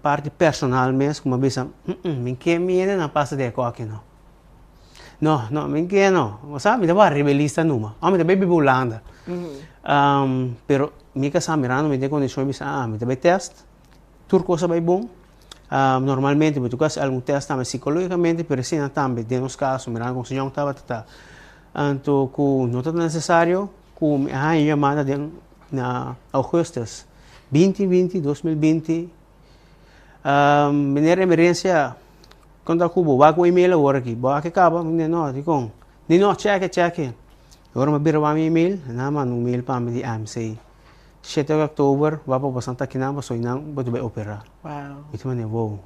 parti personal mes ku mi a bisa, mi ke mi hende nan pasa den e kòki no. No, no, mi ke no. Bo sa, mi ta wak riba e lista numa. Ò mi ta bai biba Hulanda. Pero mi kasá mirando mi den kondishon mi bisa, ah, mi ta bai tèst, tur kos a bai bon. Normalmente bo ta ku hasi algun tèst tambe sikológikamente, pero esei nan tambe den nos kaso mirando kon señor tabata ta. Anto ku no ta nesesario ku mi a haña yamada den na augustus binti binti, 2020, Meneer Emerencia konta ku bo wak un email awor aki, bo a ke kaba? Mi di no, dikon? Di no, cheke, cheke. Ora mi a bira wak mi email, nan a manda un mail pa mi di AMC. Shete di oktober, wak pa bo san ta kinan pasobra nan bo ta bai opera. Mi ta manda, wow.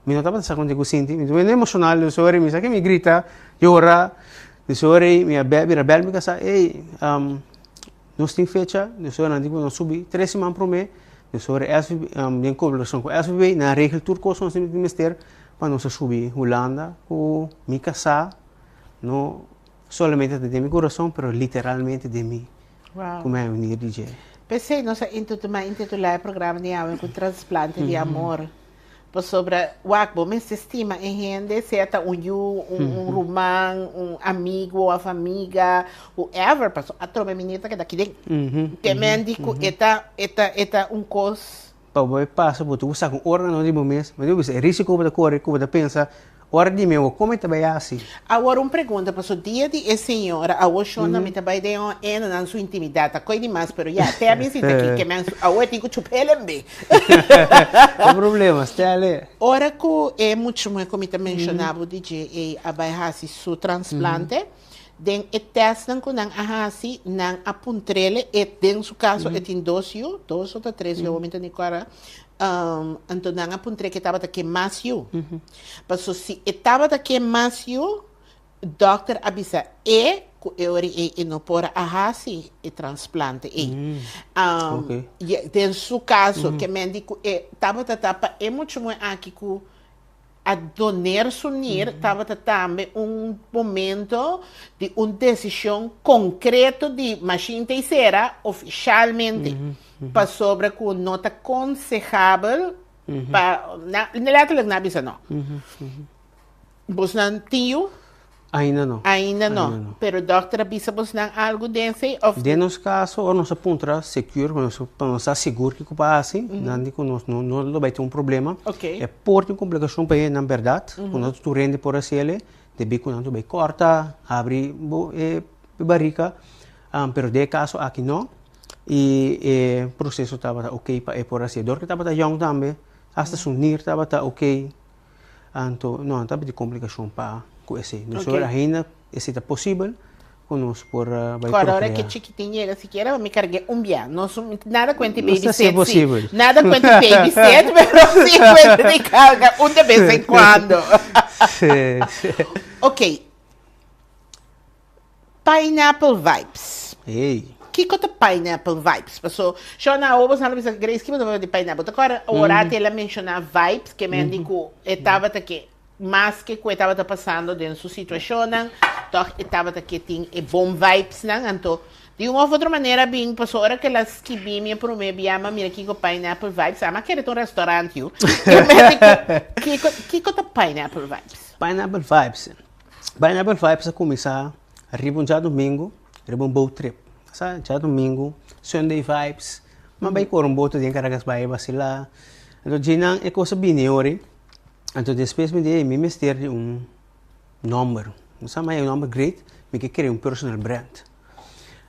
Mi no tabata sa kon te ku sinti, mi ta manda emoshonal, di sori, mi sa ke mi grita, yora, di sori, mi a bira bel mi kasa, ey, Nos tin fecha, nos ora nan di ku nos subi tres siman promé, nos ora SVB, den kolaborashon ku SVB, nan a regel tur kos ku nos tin mester pa nos a subi Hulanda ku mi kasá, no solamente ta den mi kurason, pero literalmente den mi ku mi a unir di dje. P'esei nos a intitulá e programa di awe ku Transplante di Amor. Pasobra wak bo mester stima e hende, sea ta un yu, un ruman, un amigu of amiga, whoever, pasobra atrobe mi neta keda kiden. Te men di ku e ta, e ta, e ta un kos. Pa bo e pasa bo ta ku saka un organo di bo mes, bo bisa e risiko ku bo ta kore, ku bo ta pensa, Ora di mi awor, como e ta bay haci? Awor un pregunta, paso dia di e señora awor shonda mi ta bay den un ena nan su intimidad ta coy di mas pero ya te a bin sinta aki ke men awor e tin cu chupel en be. No problema, stelle. Ora cu e mucha muhe cu mi ta menciona bo di dje ey a bay haci su transplante, den e testnan cu nan a haci nan a puntrele e den su caso e tin dos yu, dos o ta tres yu awor mi ta ni cora, Anto nan a puntr'é ke tabata ke mas yu. Paso si e tabata ke mas yu, dòkter a bisa e ku e ora ei e no por a hasi e transplante ei. Den su kaso, ke men di ku e tabata ta pa e mucha muhé aki ku a doner su nir tabata tambe un momento di un desishon konkreto di mashin ta i sera ofishalmente pasobra ku no ta konsehabel pa letterlijk nan a bisa no. Bosnan tin yu? Ainda no. Ainda no. Pero dokter a bisa bosnan algu den esei of? Den nos kaso ora nos a puntra secure pa nos pa nos ta sigur kiko pa hasi, nan di ku nos no no lo bai tin un problema. E por tin komplikashon pa e nan bèrdat, ku no ta tur hende por hasi el, debí ku nan ta bai kòrta, habri bo e barika, pero den e kaso aki no, i e proseso tabata oke pa e por hasi. Dor ku e tabata yòn tambe, asta su nir tabata oke. Anto no a tabatin komplikashon pa ku esei. Nos ora ainda esei ta posibel ku nos por bai Kòrda ora ke chikitin yega sikiera mi karg'é un bia. No su nada kuenti baby sit si. Nada kuenti baby sit pero si kuenti di karga un de bes en kuando. Si si. Ok. Pineapple vibes. Hey. Kiko ta pineapple vibes? Paso, Shona, awo bo sa bisa Grace, kiko ta di pineapple? Ta kòrda ora el a menshoná vibes, ke men di ku e tabata ke maske ku e tabata pasando den su situashonnan, tòg e tabata ke tin e bon vibesnan. Anto, di un òf otro manera bin, paso ora ku el a skibí mi e promé bia, mi a mira kiko pineapple vibes, a mi a kere ta un restaurant yu. Ke men di ku kiko, kiko ta pineapple vibes? Pineapple vibes. Pineapple Vibes a kuminsá riba un djadumingu, riba un boat trip. Sa djadumingu, Sunday Vibes, mi a bai kore un boto den Caracas Bay basilá. Anto djinan e kos a bini ori, anto despues mi di ey mi mester di un nòmber. Mi sa mi a un nòmber great, mi ke krea un personal brand.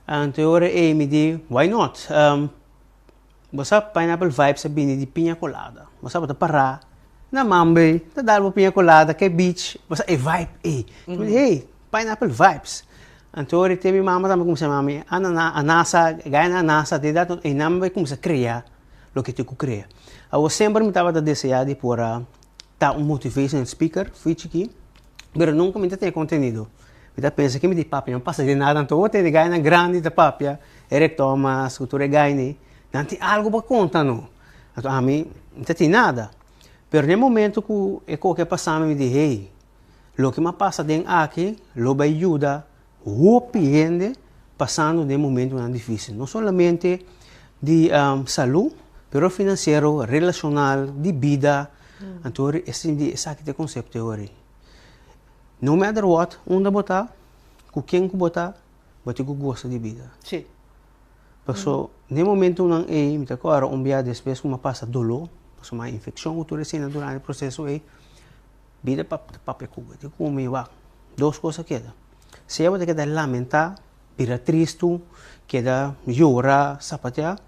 Anto e ora ey mi di why not? Bo sa pineapple vibes a bini di piña colada. Bo sa bo ta pará na Mambey, ta dal bo piña colada, ke beach, bo sa e vibe ei. Mi di, hey, pineapple vibes. Anto ora te mi mama tambe kumsa mami, anana, anasa, gaya na anasa, te dat, einan mi bai kumsa krea loke tin ku krea. Awor semper mi tabata deseá di por a ta un motivational speaker, fui chikí, pero nunka mi ta tene kontenido. Mi ta pensa ke mi di papia no pasa di nada, anto bo tene gainan grandi ta papia, Eric Thomas ku tur e gaini, nan tin algu pa konta no. Anto ami no ta tin nada. Pero den momento ku e koke a pasa mi, mi di hey, loke mi a pasa den aki lo bai yuda hopi hende pasando den momentonan difisil. No solamente di salú, Pero finansiero, relashonal, di bida. Anto esei esaki ta e konsepto ei. No matter what, unda bo ta, ku ken ku bo ta, bo tin ku gosa di bida. Sí. Paso den momentunan ei mi ta kòrda un bia despues ku mi a pasa doló, pasobra mi a infekshon ku tur esei durante e proseso ei, bida ta papia ku bo, di ku mi wak, dos kos a keda, sea bo ta keda lamentá, bira tristu, keda yora, sapateá,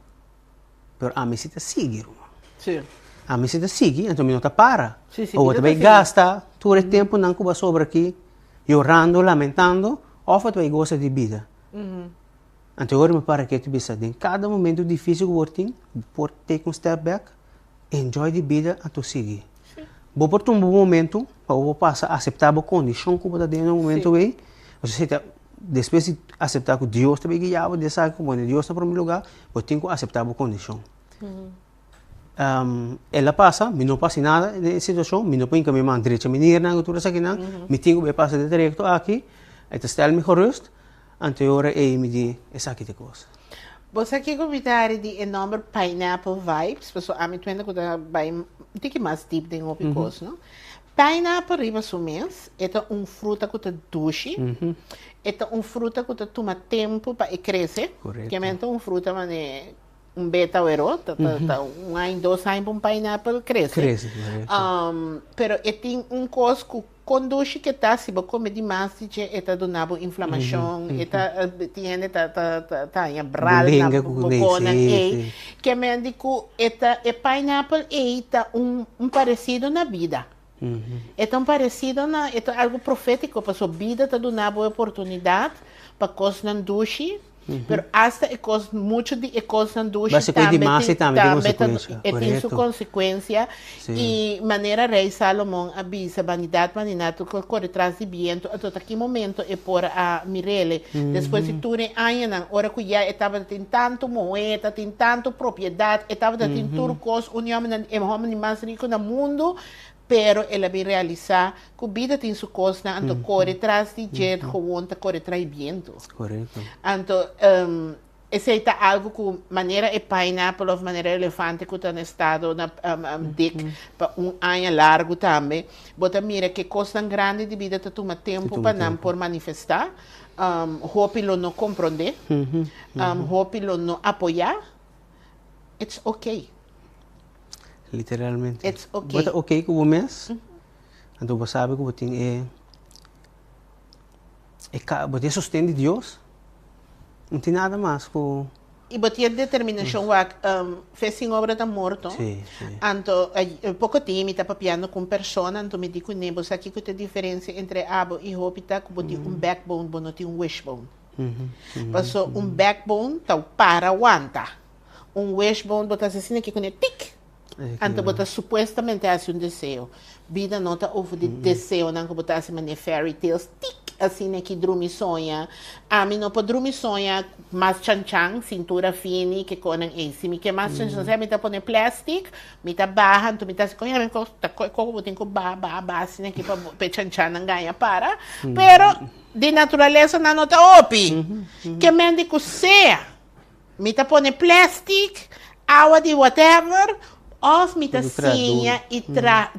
Pero ami si ta sigui, ruman. Sí. Ami si ta sigui, anto mi no ta para. Sí, sí, O bo ta bida bai ta sigui. gasta tur e tempunan ku bo a sobra aki yorando, lamentando, òf bo ta bai gosa di bida. Anto e ora mi para ketu bisa, den kada momento difísil ku bo tin, bo por take un step back, enjoy di bida, anto sigui. Sí. Bo por tuma bo momento pa bo por pasa aseptá bo kondishon ku bo ta den na e momento Sí. ei. Pasobra esei ta despues di aseptá ku Dios ta bai guia bo den esaki, ku pone Dios na promé lugá, Bo tin ku aseptá bo kondishon. El a pasa, mi no por hasi nada den e situashon, mi no por hinka mi man drecha mi nirnan ku tur esakinan, mi tin ku bai pasa den trayekto aki, e ta stel mi gerust, anto e ora ei mi di esaki ta e kos. Bo sa kiko mi ta hari di e nòmber Pineapple Vibes? Pasobra ami twenta ku ta bai un tiki mas dip den hopi kos, no? Pineapple riba su mes e ta un fruta ku ta dushi, e ta un fruta ku ta tuma tempu pa e krese, kiamen ta un fruta mane un beta wero, ta ta un aña dos aña pa un pineapple krese. Pero e tin un kos ku kon dushi ke ta si bo kome di mas di dje e ta duna bo inflamashon, e ta tin hende ta ta ta haña bral na bokonan ei, kiamen di ku e ta e pineapple ei ta un un paresido na bida. E ta un paresido na, e ta algu profétiko, pasobra bida ta duna bo e oportunidat pa kosnan dushi, pero asta e kos, muchu di e kosnan dushi Basta ku e tambe dimas tin, e tambe tin tambe ta, konsekuensia, e tin su korekto. konsekuensia. Sí. I manera Rei Salomon a bisa, Banidat, banidat, tur kos kore tras di bientu, anto ta ki momento e por a mir'el? Despues di tur e añanan, ora ku ya e tabata tin tantu muhé, ta tin tantu propiedat, e tabata tin tur kos, un di hòmbernan, e hòmber di mas riku na mundu, pero el a bin realisá ku bida tin su kosnan, anto kore tras di dje gewoon ta kore tras di bientu. Korekto. Anto, esei ta algu ku manera e pineapple òf manera e elefante ku ta na estado na dik pa un aña largu tambe, bo ta mira ku e kosnan grandi di bida ta tuma tempu pa nan por manifestá. Hopi lo no komprondé, hopi lo no apoyá. It's okay. Literalmente. It's okay. Bo ta okay ku bo mes, anto bo sabi ku bo tin e e ka bo tin e sosten di Dios, no tin nada mas ku. I bo tin e determinashon wak fe sin obra ta morto. Sí, sí. Anto poko tin mi ta papiando ku un persona anto mi di kuné bo sa kiko ta e diferensia entre abo i hopi ta ku bo tin un backbone bo no tin un wishbone. Paso un backbone ta para wanta. Un wishbone bo ta hasi asina ki kuné tik! Anto bo ta supuestamente hasi un deseo. Bida no ta over di deseonan ku bo ta hasi manera fairy tales tik! Asina ki drumi soña. Ami no por drumi soña mas chanchan, sintura fini, ke konan ei. Si mi ke mas chanchan sea mi ta pone plastic, mi ta baha anto mi ta hasi koña mi kos ta koe koko bo tin ku baha baha baha asina ki pa bo e chanchannan gaña para. Pero di naturalesa nan no ta hopi. Ke men di ku sea. Mi ta pone plastic, awa di whatever, of mi ta siña y tra,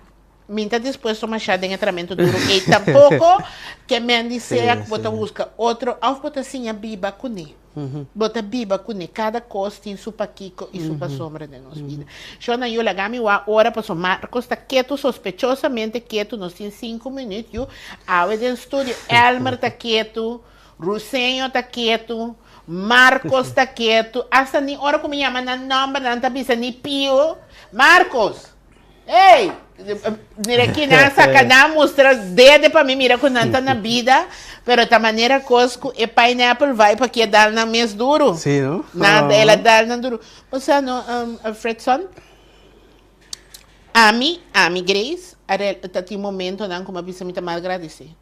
mi ta dispuesto masha den e tramento duro ey tampoco, ke men di sea ku bo ta busca otro, of bo ta siña biba kuné. Bo ta biba kuné, kada kos tin su pakiko y su pasobra den nos bida. Shona yu laga mi wak ora pasobra Marcos ta ketu sospechosamente ketu, nos tin sinku minüt yu, awe den studio Elmer ta ketu, Ruseño ta ketu, Marcos ta ketu, hasta ni ora ku mi yama nan nòmber nan ta bisa ni pio, Marcos! Ey! Mira aki nan a saka nan a mustra dede pa mi mira ku nan ta na bida, pero ta manera kos ku e pineapple vai pa kia dal nan mes duru. Sí, no? Nan el a dal nan duru. Bo sa no, Fredson, ami, ami Grace, a ta tin momentonan ku mi a bisa mi ta mal gradisí.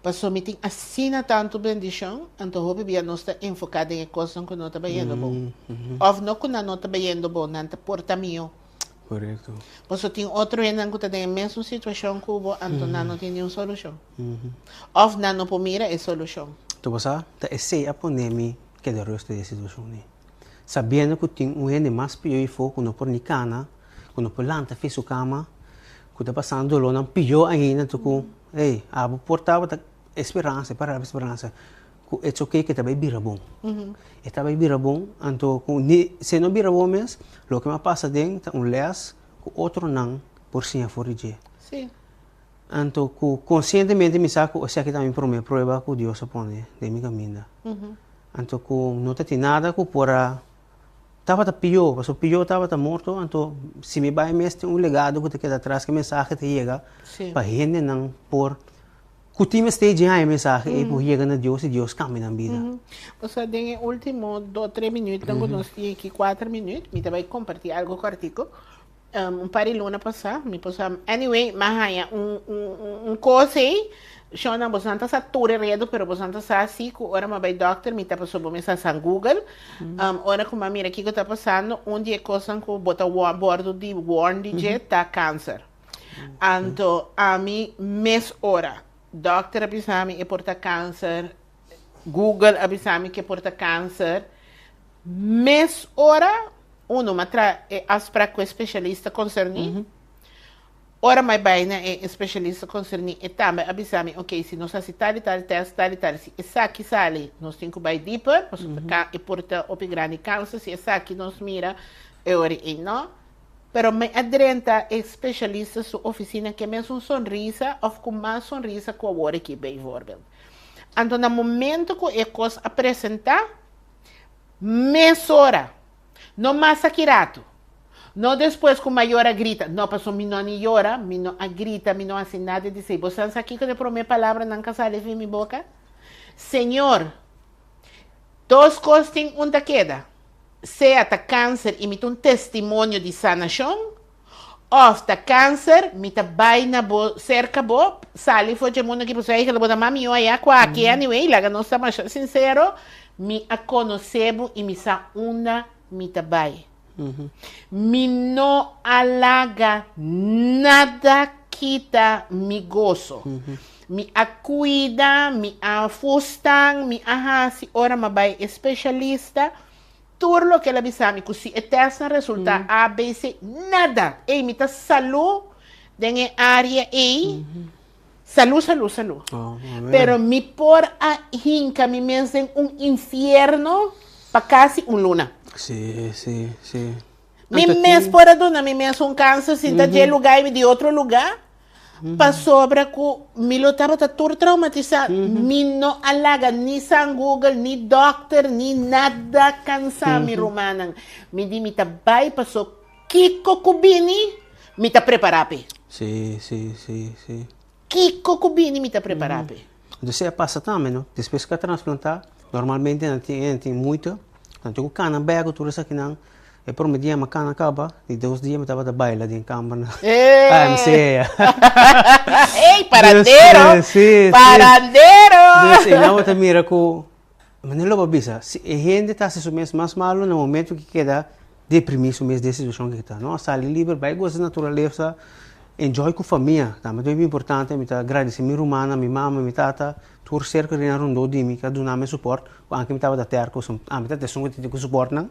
Pasobra mi tin asina tantu bendishon, anto hopi bia nos ta enfoká den e kosnan ku no ta bayendo bon. Òf no ku nan no ta bayendo bon, nan ta por ta mihó. Korekto. Pasobra tin otro hendenan ku ta den e mesun situashon ku bo, anto nan no tin niun solushon. Òf nan no por mira e solushon. Tur bo sa, ta esei a pone mi keda rùst den e situashon ei. Sabiendo ku tin un hende mas pió ifó ku no por ni kana, ku no por lanta fi su kama, ku ta pasando dolónan pió ainda, anto ku, ey, abo por tabata e speransa, e palabra speransa, ku it's okay ku e ta bai bira bon. E ta bai bira bon, anto ku ni si e no bira bon mes, loke mi a pasa den ta un lès ku otronan por siña for di dje. Anto ku konsientemente mi sa ku esaki ta mi promé prueba ku Dios a pone den mi kaminda. Anto ku no ta tin nada ku por a tabata pió, pasobra pió tabata morto, anto si mi bai mes tin un legado ku ta keda atras, ku e mensahe ta yega pa hendenan por ku tin mester dje haña e mensahe ei por yega na Dios i Dios kambia nan bida. Osea den e último dos tres minütnan ku nos tin aki, kuater minüt, mi ta bai kompartí algu kòrtiku. Un par di luna pasá, mi por sa, anyway, m'a haña un, un, un kos ei, shonnan, bosonan ta sa tur e redu, pero bosonan ta sa si ku ora m'a bai dòkter, mi ta paso bo mester sa Google, ora ku m'a mira kiko ta pasando, un di e kosnan ku bo ta wòrdu di warn di dje ta kanser. Anto, ami mes ora, dòkter a bisa mi e por ta kanser, Google a bisa mi ku e por ta kanser, mes ora, Uno, m'a traha e afsprak ku e spesialista konserní. Ora m'a bai na e spesialista konserní, e tambe a bisa mi, oke, si nos hasi tal i tal tèst, tal i tal, si esaki sali, nos tin ku bai diper, pasobra e por ta hopi grandi kansa, si esaki nos mira, e ora ei no. Pero mi a drenta e spesialista su ofisina ku e mesun sonrisa òf ku mas sonrisa ku awor aki, bijvoorbeeld. Anto na momento ku e kos a presentá, Mesora. No mas aki ratu. No despues ku mayor a grita. No, paso mi no ni yora, mi no a grita, mi no hasi nada di esei. Bo sa sa kiko ta e promé palabranan ku a sali for mi boka? Señor, dos kos tin un ta keda, sea ta kanser i mi ta un testimonio di sanashon, òf ta kanser, mi ta bai na bo, serka bo, sali for dje mundu aki, pasobra eigenlijk bo ta mas mihó ayá ku aki anyway, laga nos ta masha sinsero, mi a konosé bo i mi sa unda mi ta bai. Mi no a laga nada kita mi goso. Mi a kuida, mi a fustan, mi a hasi ora mi a bai e speshalista, Tur loke el a bisa mi ku si e tèstnan resultá A, B, C, nada! Ey, mi ta salú den e área ey. Salú, salú, salú. Pero mi por a hinka mi mes den un infierno pa kasi un luna. Sí, sí, sí. Mi mes por a duna mi mes un kansa sin ta dje lugá i di otro lugá. Pasobra ku mi lo tabata tur traumatisá. Mi no a laga ni San Google, ni dòkter, ni nada kansá mi rumannan. Mi di mi ta bai paso kiko ku bini mi ta prepará p'e. Sí, sí, sí, sí. Kiko ku bini mi ta prepará p'e. Entonces a pasa tambe no, despues ku a transplantá normalmente nan tin nan tin muita, nan tin ku kana bek ku tur esakinan. E prome dia mi a kana kaba, di dos dia mi tabata baila den kamber na AMC. Ey, parandero! Sí, sí. Parandero! Dus e nan bo ta mira ku, manera lo bo a bisa, si e hende ta hasi su mes mas malu na momento ku keda deprimí su mes den e situashon ku e ta. No, sali liber, bai gosa naturalesa, enjoy ku famia. Tambe ta hopi importante, mi ta gradisí mi rumannan, mi mama, mi tata, tur ser ku a rondó di mi ku a duna mi supòrt, ku anke mi tabata tèrko, ami ta esun ku tin ku supòrt nan.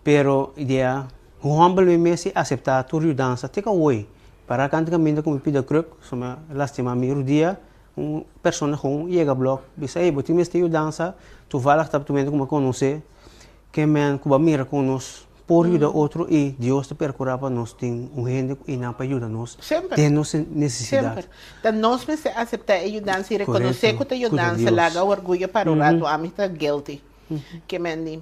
Pero idea humble mi mes i aseptá tur yudansa te ku awoi. Para kanta kaminda ku mi pida kruk, so mi a lastimá mi rudia, un persona kon yega blòk bisa ey bo tin mester yudansa, toevallig ta tumendo ku mi a konosé ke men ku bo a mira kon nos por yuda otro i Dios ta perkurá pa nos tin un hende ku einan pa yuda nos den nos nesesidat. Semper. Ta nos mester aseptá e yudansa i rekonosé ku ta yudansa, laga orguyo para un ratu, ami ta guilty. Ke men di.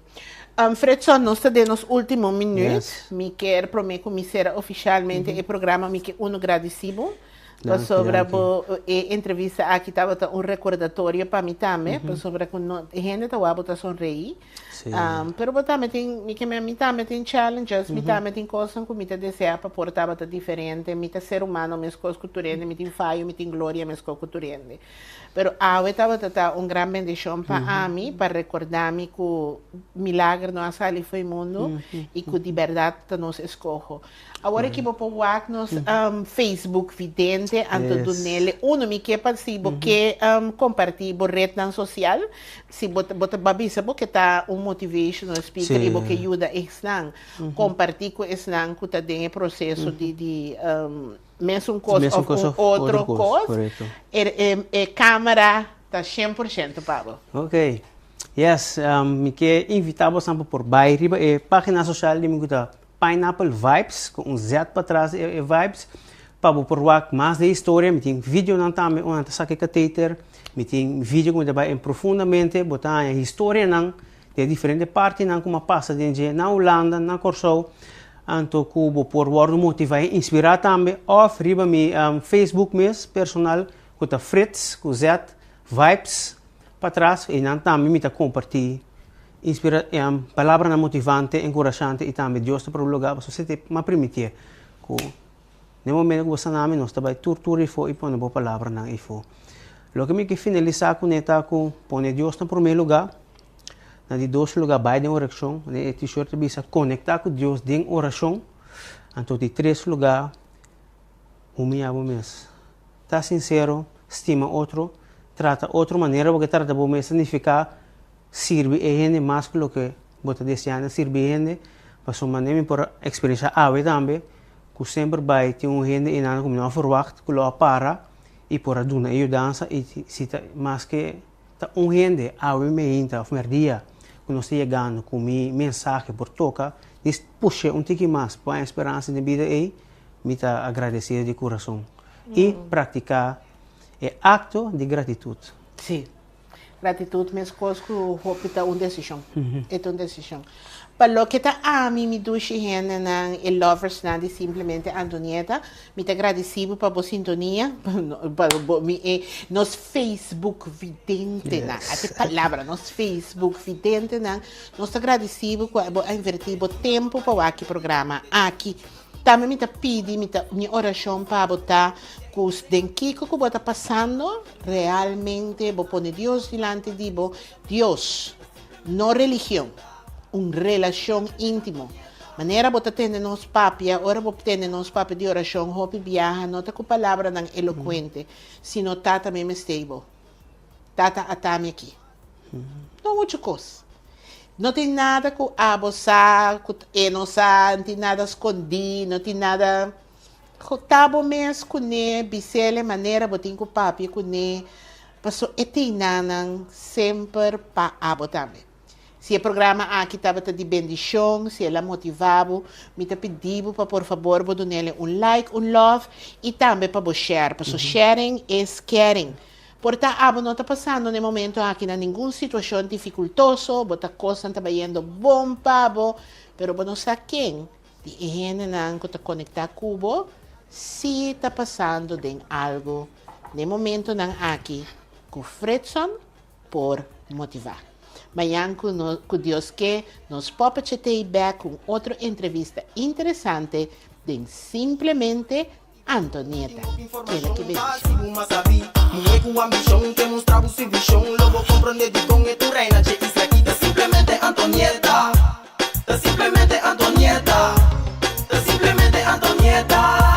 Fredson, nos ta den nos ultimo minuut. Mi kier prome ku mi sera ofishalmente e programa, mi ke unu gradisi bo pasobra bo e entrevista aki tabata un rekordatorio pa mi tambe, pasobra ku no hende ta wak bo ta sonreí. Pero bo tambe tin, mi ke men, mi tambe tin challenges, mi tambe tin kosnan ku mi ta desea pa por tabata diferente. Mi ta ser humano meskos ku tur hende, mi tin fayo, mi tin gloria meskos ku tur hende. Pero awe tabata ta un gran bendicion pa ami pa recorda mi cu milager no a sali fo'i mundo y cu di berdad ta nos escoho. Awor aki bo por wak nos Facebook Vidente. Simplemente anto dunele uno mi ke pa si bo ke kompartí bo retnan sosial, si bo bo ta bisa bo ke ta un motivational speaker i bo ke yuda esnan kompartí ku esnan ku ta den e proseso di di mesun kos òf un otro kos, e kamera ta 100% pa bo. Ok. Yes, mi ke invitá bosan pa por bai riba e página sosial di mi ku ta Pineapple Vibes, ku un Z patras di e Vibes, pa bo por wak mas di e historia. Mi tin videonan tambe unda nan ta saka e kateter. Mi tin video ku mi ta bai en profundamente. Bo ta haña historianan di e diferente partinan ku mi a pasa den dje na Hulanda, na Kòrsou. Anto ku bo por wòrdu motivá i inspirá tambe. Òf riba mi Facebook mes personal ku ta Frits ku Z Vibes patras. Einan tambe mi ta kompartí Inspira palabranan motivante, enkurashante i tambe Dios ta prologá pasobra esei ta e mas primitié ku den momento ku bo sta na mi nos ta bai tur tur ifó i pone bo palabranan ifó. Loke mi ke finalisá kuné ta ku pone Dios na promé lugá, na di dos lugá bai den orashon, e t-shirt ta bisa konektá ku Dios den orashon, anto di tres lugá humiyá bo mes, ta sinsero, stima otro, trata otro manera bo ke trata bo mes ta nifiká Sirbi e hende mas ku loke bo ta deseá na sirbi e hende, pasobra manera mi por a eksperensiá awe tambe ku semper bai tin un hende einan ku mi no a ferwagt ku lo a para i por a duna e yudansa i si ta maske ta un hende awe meinta òf mèrdia ku nos ta yegando ku mi mensahe por toka dis push'é un tiki mas pa haña speransa den bida ei mi ta agradesido di kurason i praktiká e akto di gratitut. Sí. Gratitut meskos ku hopi ta un desishon. E ta un desishon. Pa loke ta ami, mi dushi hendenan, e loversnan di Simplemente Antonieta, mi ta gradisí bo pa bo sintonia, pa bo mi e nos Facebook videntenan, ati palabra, nos Facebook videntenan, nos ta gradisí bo ku bo a invertí bo tempu pa wak e programa aki. Tambe mi ta pidi, mi ta, mi orashon pa bo ta ku den kiko ku bo ta pasando, realmente bo pone Dios dilanti di bo. Dios, no religion, un relashon íntimo. Manera bo ta tende nos papia, ora bo tende nos papia di orashon hopi biaha no ta ku palabranan elokuente, sino Tata mi mester bo. Tata ata mi aki. No muchu kos. No tin nada ku abo sa, ku e no sa, no tin nada skondí, no tin nada. Ta bo mes kuné, bis'el e manera bo tin ku papia kuné, paso e tin nanan semper pa abo tambe. Si e programa aki tabata di bendishon, si el a motivá bo, mi ta pidi bo pa por fabor bo dun'el un like, un love i tambe pa bo share, paso sharing is caring. Por ta abo no ta pasando na e momento aki na ningun situacion dificultoso, bo ta cosnan ta bayendo bon pa bo, pero bo no sa ken di e hendenan cu ta conecta cu bo si ta pasando den algo na e momentonan aki cu Fredson por motiva. Mañan cu no cu Dios ke nos popache tey bek cu un otro entrevista interesante den Simplemente Antonieta, keda ki bendishon. Simplemente Antonieta.